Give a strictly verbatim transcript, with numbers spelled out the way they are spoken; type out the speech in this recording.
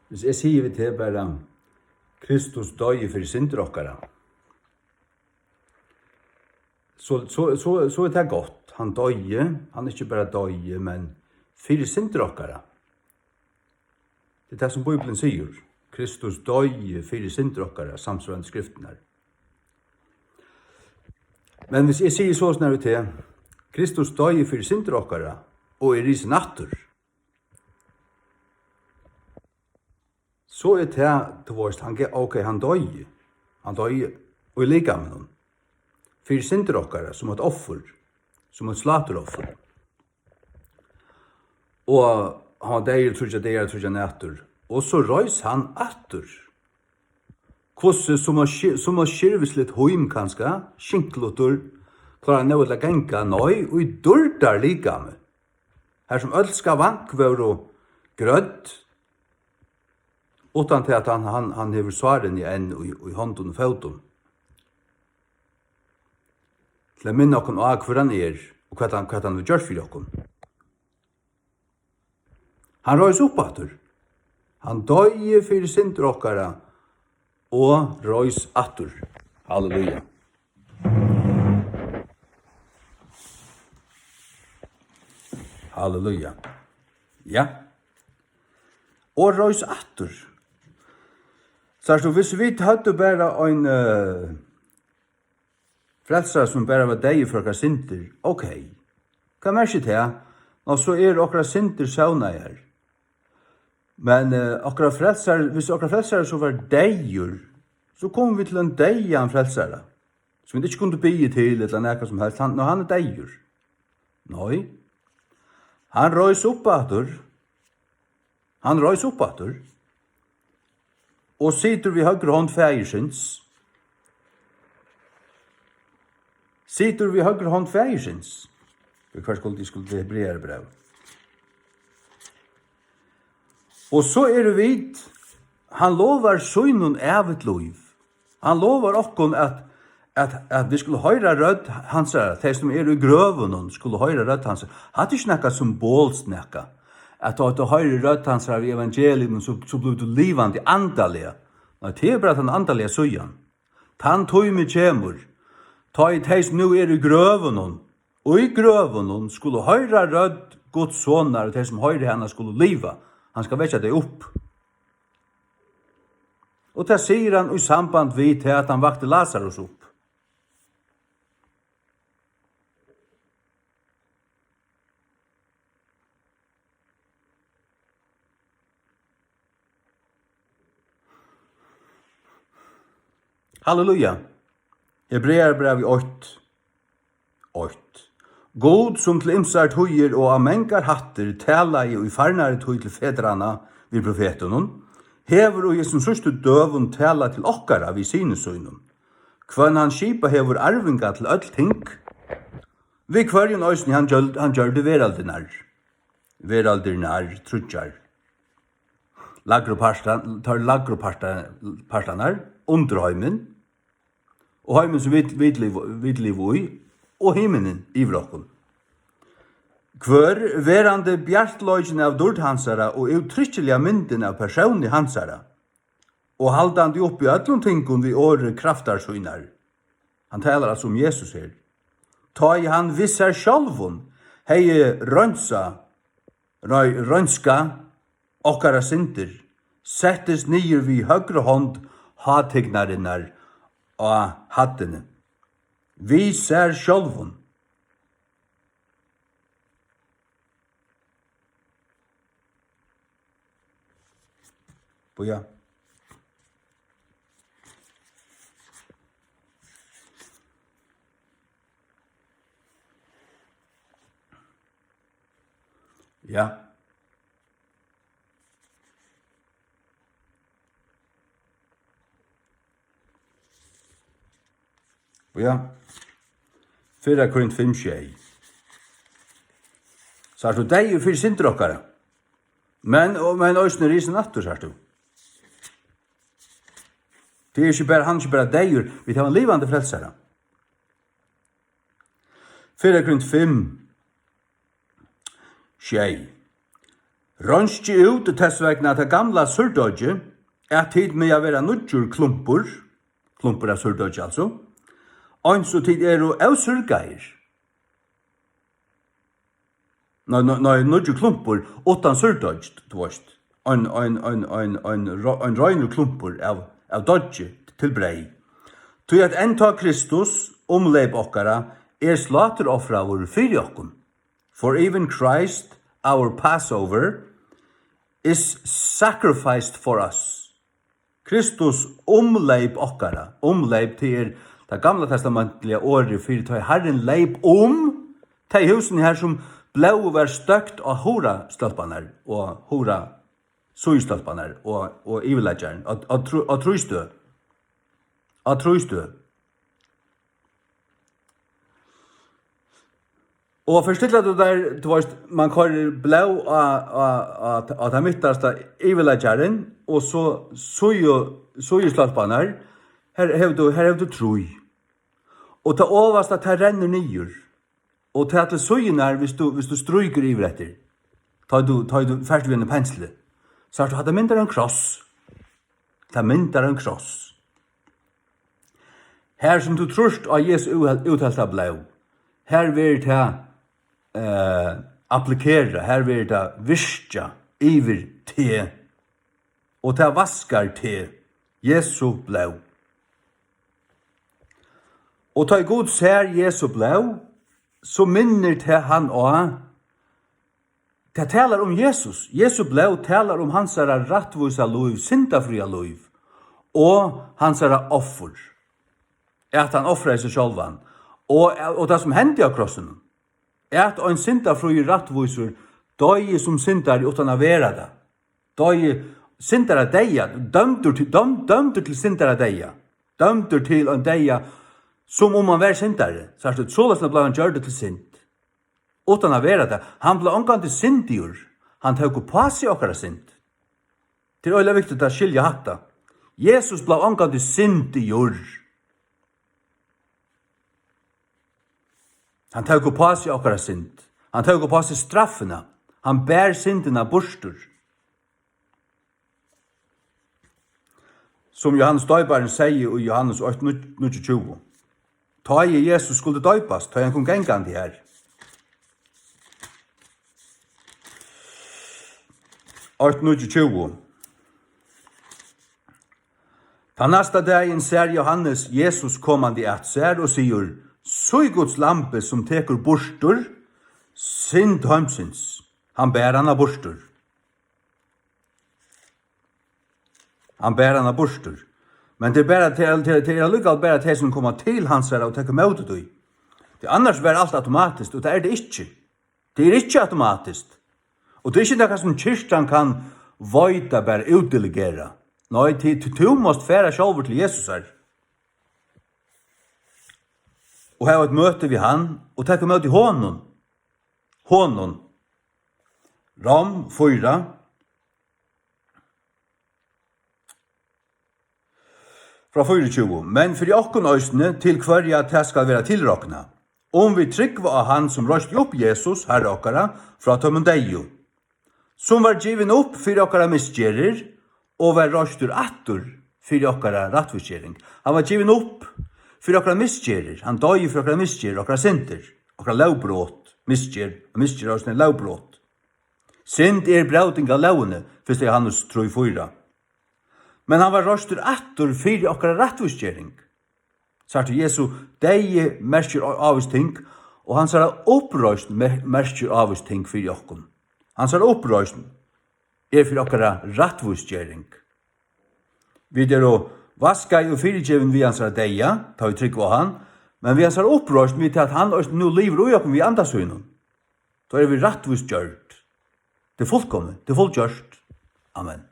Hvis eg sigi við teg bara, Kristus doyði fyri syndir okkara, so, so, so, so er tað gott. Hann doyði, hann ikki bara doyði, men fyri syndir okkara. Tað er tað, sum Bíblian sigur. Kristus doyði fyri syndir okkara, samsvarandi skriftirnar. Men hvis eg sigi soleiðis við teg, Kristus doyði fyri syndir okkara og er risin aftur, so er tað, tú veist, hann ge-, ok, hann doyði. Hann doyði í likaminum. Fyri syndir okkara, sum eitt offur, sum eitt sláturoffur. Og hann var deyður tríggjar dagar, tríggjar nætur. Og so reis hann aftur. Hvussu, sum eitt ski-, sum eitt skirvisligt hím kanska, skinklutur, klárar nú at ganga, nei, í dýrdar likami. Har sum øll skavank vóru grødd, uttan til at hann, hann, hann hevur sárini enn í, í hondum og fótum. Til at minna okkum á, hvør hann er, og hvat hann, hvat hann hevur gjørt fyri okkum. Hann reis upp aftur. Hann doyði fyri syndir okkara og reis aftur. Halleluja. Halleluja. Ja. Og reis aftur. Sært tú, hvis vit høvdu bara ein, eh, frelsara, sum bara var deyður fyri okkara syndir, ok. Hvat merkir tað? Nå, so eru okkara syndir sovnaðar. Men, eh, okkara frelsari, hvis okkara frelsari so var deyður, so komu vit til ein deyðan frelsara, sum vit ikki kundu biðið til, ella nakað sum helst. Hann, nå, hann er deyður. Nei. Hann reis upp aftur. Hann reis upp aftur og situr við høgru hond Faðirsins. Situr við høgru hond Faðirsins. Hvat skuldi eg skuldi til Hebrearabræv? Og so eru vit, hann lovar sínum ævigt lív. Hann lovar okkum, at, at, at vit skulu hoyra rødd hansara, tey, sum eru í grøvunum, skulu hoyra rødd hansara. Hatta er ikki nakað symbolskt nakað, at tá tú hoyrir rødd hansara við evangelium, so, so blívur tú livandi andaliga. Nei, tað er bara tann andaliga síðan. Tann tími kemur, tá ið tey, sum nú eru í grøvunum, í grøvunum skulu hoyra rødd Guds sonar, og tey, sum hoyra hana, skulu liva. Hann skal vekja tey upp. Og tað sigur hann í samband við tað, at hann vakti Lasarus upp. Halleluja. Hebrearabrævið eitt, eitt. Gud, sum til ymsar tíðir og á mangar hættir talaði í farnari tíð til fedranna við profetunum, hevur í hesum síðstu døgum talað til okkara við Syni sínum, hvønn hann skipað hevur arvinga til øll ting, við hvørjum eisini hann gjørd-, hann gjørdi veraldirnar, veraldirnar tríggjar, lægru partan, teir lægru parta-, partarnar, undirheimin, og heimin, sum vit, vit liva, vit liva í, og himinan yvir okkum. Hvør, verandi bjartleikin av dýrd hansara og úttrykiliga myndin av persóni hansara, og haldandi uppi øllum tingum við orði kraftar sínar. Hann talar altso um Jesus her. Tá ið hann við sær sjálvum hevði reinsað, rei-, reinskað okkara syndir, settist niður við høgru hond hátignarinnar á hæddini. Við sær sjálvum. Bíða. Ja. Ja. Fyrra Korint fimm sjey. Sært tú, deyður fyri syndir okkara. Men, og, men eisini risin aftur, sært tú. Tað er ikki bara, hann er ikki bara deyður, vit hava ein livandi frelsara. Fyrra Korint fimm, sjey. Reinskið út tess vegna tað gamla súrdeiggið, at tit mega vera nýggjur klumpur, klumpur av súrdeiggj, altso, eins og tit eru ósúrgaðir. Nei, nei, nei, nýggjur klumpur uttan súrdeiggj, tú veist. Ein, ein, ein, ein, ein, ein reinur klumpur av, av deiggi til breyð. Tí at enntá Kristus, umleyp okkara, er sláturofraður fyri okkum. For even Christ, our Passover, is sacrificed for us. Kristus, umleyp okkara. Umleyp, tað er tað gamla testamentliga orðið fyri, tá ið Harrin leyp um tey húsini her, sum blóðið var støkt á hurðastólparnar og hurða-, síðustólparnar og, og yvirliggjaran á, á trý-, á trý støð. Á trý støð. Og fyrst til at tú der, tú veist, man koyrir blóð á, á, á, á tað mittasta yvirliggjaran, og so síðu-, síðustólparnar, her hevur tú, her hevur tú trý. Og tað ovasta, tað rennur niður. Og tað til síðurnar, hvis tú, hvis tú strýkur yvir eftir, tá tú, tá tú fert við einum pensli, sært tú, hatta myndar ein kross. Tað myndar ein kross. Har sum tú trýrt á Jesu úthel-, úthelta blóð, har verður tað, eh, applikerar, har verður tað virkað yvir teg, og tað vaskar teg, Jesu blóð. Og tá ið Gud sær Jesu blóð, so minnir tað hann á, tað talar um Jesus. Jesu blóð talar um hansara rættvísa lív, syndafría lív, og hansara offur. At hann ofraði seg sjálvan. Og, og tað sum hendi á krossinum. At ein syndafríur, rættvísur, doyði sum syndari uttan at vera tað. Doyði syndaradeyða, dømdur til, døm-, dømdur til syndaradeyða. Dømdur til ein deyða, sum um hann var syndari. Sært tú, soleiðis bleiv hann gjørdur til synd. Uttan at vera tað. Hann bleiv ongantíð syndigur. Hann tók upp á seg okkara synd. Tað er øgiliga viktigt at skilja hatta. Jesus bleiv ongantíð syndigur. Hann tók upp á seg okkara synd. Hann tók upp á seg straffina. Hann bar syndina burtur. Sum Jóhannes Doyparin segði í Jóhannes eitt, níggjuogtjúgu. Tá ið Jesus skuldi doypast, tá ið hann kom gangandi har. Eitt, níggjuogtjúgu. Tann næsta dagin sær Jóhannes Jesus komandi at sær og sigur: "Sí Guds lambi, sum tekur burtur synd heimsins." Hann ber hana burtur. Hann ber hana burtur. Men tað er bara, tað er, tað er, tað er allíkavæl bara tey, sum koma til hansara og taka ímóti tí. Tí annars var alt automatiskt, og tað er tað ikki. Tað er ikki automatiskt. Og tað er ikki nakað, sum kirkjan kann veita, bara útdelegera. Nei, tí, tí, tú mást fara sjálvur til Jesusar. Og hava eitt møti við hann, og taka ímóti honum. Honum. Rom fýra. Frá fýraogtjúgu: "Men fyri okkum eisini, til hvørja tað skal vera tilroknað, um vit trúgva á hann, sum reisti upp Jesus, Harra okkara, frá teimum deyðu, sum var givin upp fyri okkara misgerðir og var reistur aftur fyri okkara rættvísgering." Hann var givin upp fyri okkara misgerðir, hann doyði fyri okkara misgerðir, okkara syndir, okkara lógbrot, misgerð, misgerð er eisini lógbrot. Synd er bróting av lógini, fyrsta Jóhannes trý fýra. Men hann var reistur aftur fyri okkara rættvísgering. Sært tú, Jesu deyði merkir á-, ávís ting, og hansara uppreisn mer-, merkir ávís ting fyri okkum. Hansara uppreisn er fyri okkara rættvísgering. Vit eru vaskaði og fyrigivin við hansara deyða, tá vit trúgva á hann, men við hansara uppreisn, við tað at hann eisini nú livir í okkum við anda sínum. Tá eru vit rættvís gjørd. Tað er fullkomið, tað er fullgjørt. Amen.